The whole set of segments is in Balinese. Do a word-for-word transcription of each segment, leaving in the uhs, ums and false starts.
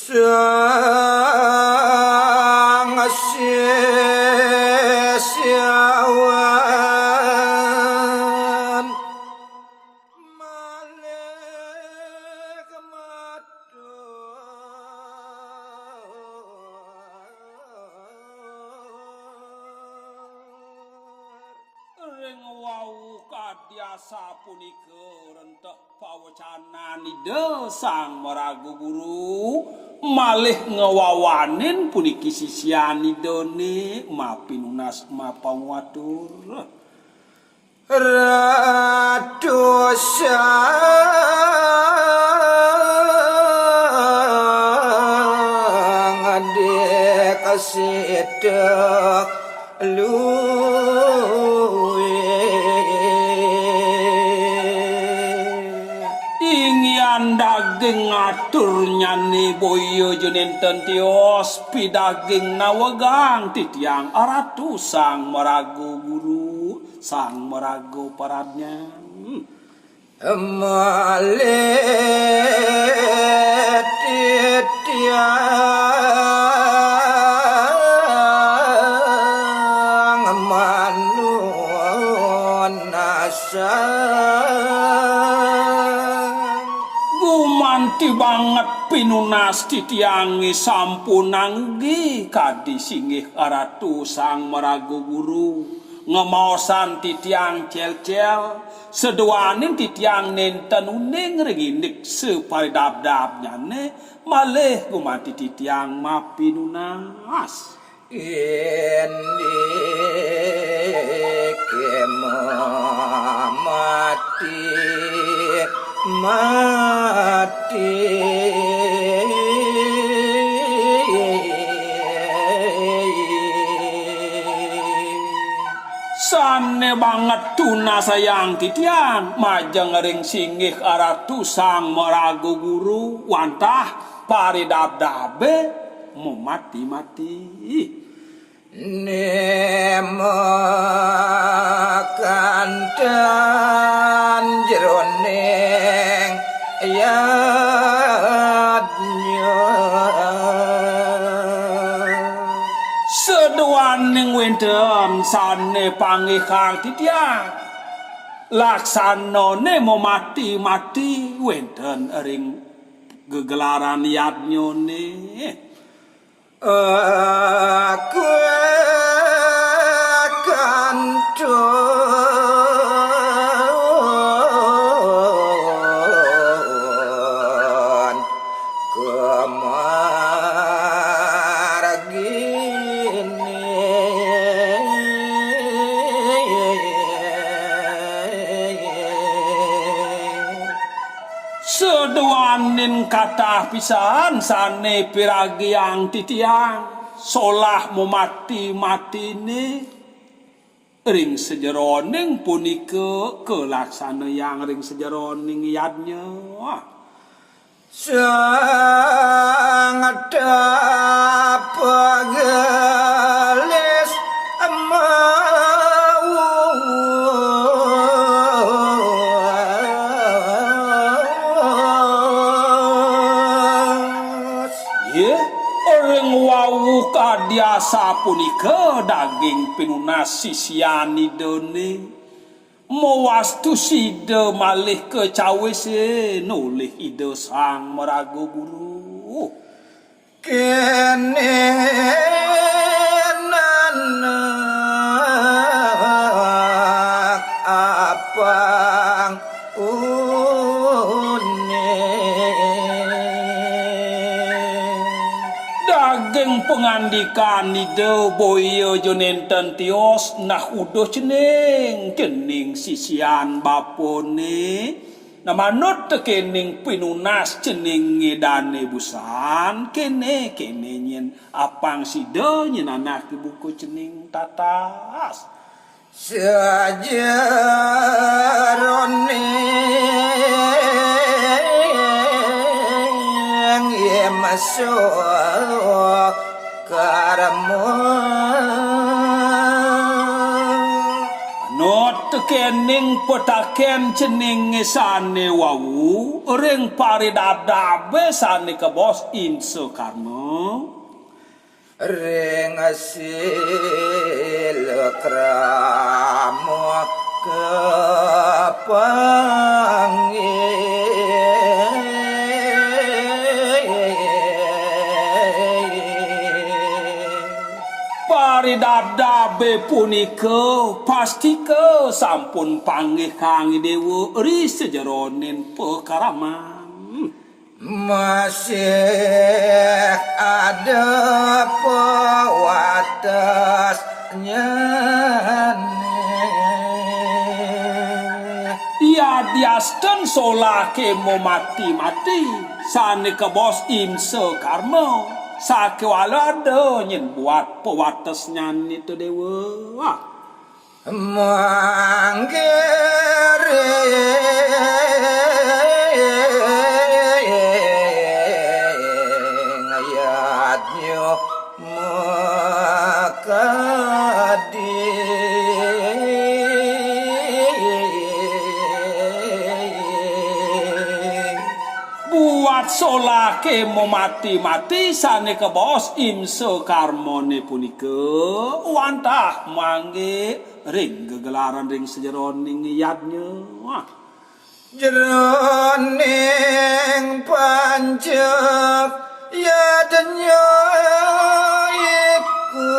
Sang sisiawan malih matur ring wau kadi asapunika rentah pawecanan Ida Sang Maraga Guru, malih ngwawanin puniki sisian Idane mapinunas mapanguwatur. Ratu Sang Adik Sita Luwih. Inggihan daging aturnyane boya ja nenten tios, pidaging nawegang titiang Ratu Sang Maraga Guru, Sang Maraga Paradnyan. Malih titiang manunasan. Gumanti banget pinunas titiange sampun anggi kadi singgih Ratu Sang Maraga Guru. Ngemaosan titiang celcel, seduaning titiang nenten uning ring indik saparidabdabnyane, malih gumanti titiang mapinunas. Indike mamati mati. Sane banget tunasayang titiang majeng ring singgih Ratu Sang Maraga Guru wantah paridabdabe mamati-mati. Nemakanten jroning yadnya. Seduaning wenten sane panggihang titiang, laksanane mamati-mati wenten ring gegelaran yadnyane. Aku kantun kumargini. Seduaning katah pisan sane piragiang titiang solah mamati-matine ring sajeroning punika kalaksanayang ring sajeroning yadnya. Sang tapagelis mau. Nggih, ring wau kadi asapunika daging pinunas sisian Idane. Mawastu sida malih kacawise nolih Ida Sang Maraga Guru. Kene nanak apang une. Daging pangandikan Ida boya ja nenten tios, nah uduh cening, cening sisian bapane. Nah, manut tekening pinunas cening Idane busan, kene, kene nyen apang sida nyen anake buka cening tatas. Sajeroning masuk karma. Manut tekene Ing petaken ceningé sané wau, ring paridabdabé sané kabaos Insa Karma. Ring sila krama kapanggih. Paridabdabé punika pastika sampun panggih kang Déwa ri sajeroning pakaraman. Masih ada pawatesnya. Yadiastun solah kema mati-mati, sané kabaos Insa Karma, sakéwala ada nyén buat pawatesnyané to Déwa. Manggiring yadnya makadi. Buat solah kema mati-mati sané kabaos Insa Karmané punika wantah manggiring gegelaran ring sajeroning yadnya. Jeroning panca yadnya iku.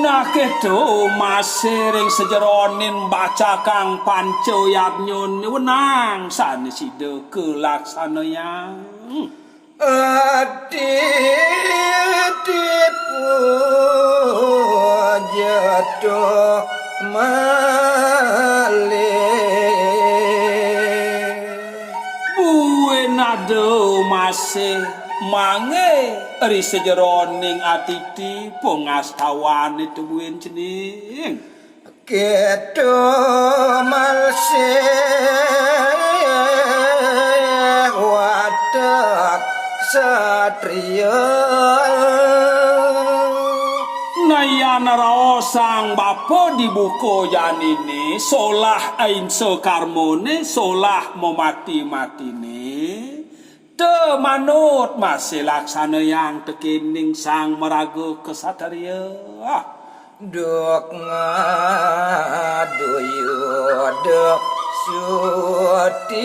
Nah, kéto masih ring sajeroning bacakang panca yadnyané wenang sané sida kalaksanayang. Ati tipu jatuh malih. Buin ada masih manggiring ri sajeroning atiti pangastawané to buin cening. Kéto malsih watek satria. Nah, yan raos sang bapa dibuka janiné, solah Insa Karmané, solah mamati-matiné. Té manut masih laksanayang tekéning sang maraga ksatria. Duk ngadu yuda sutine.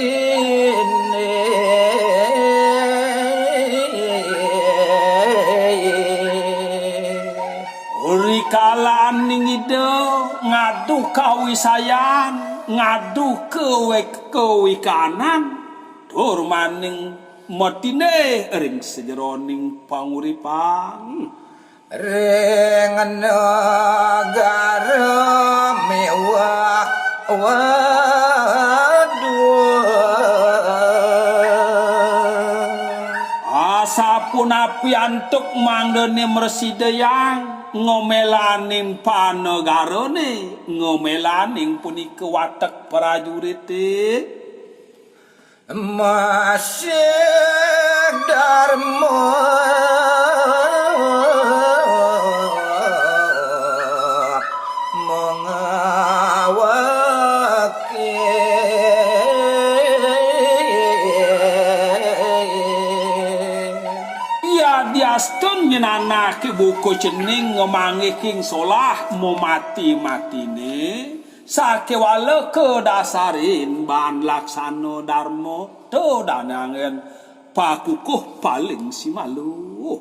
Rikalaning Ida ngadu kawisayan, ngadu kawe-, kawikanan, tur maning matine ring sajeroning panguripan. Ring negara miwah wadua. Asapunapi antuk mangdane mresidayang ngomelaning panegarane, ngomelaning punika watek prajurite. Masih Dharma mengawake. Yadiastun nyenanake buka cening ngemanggiking solah mamati-matine, sakewala kadasarin baan laksana Dharma, to danangan pakukuh paling simalu.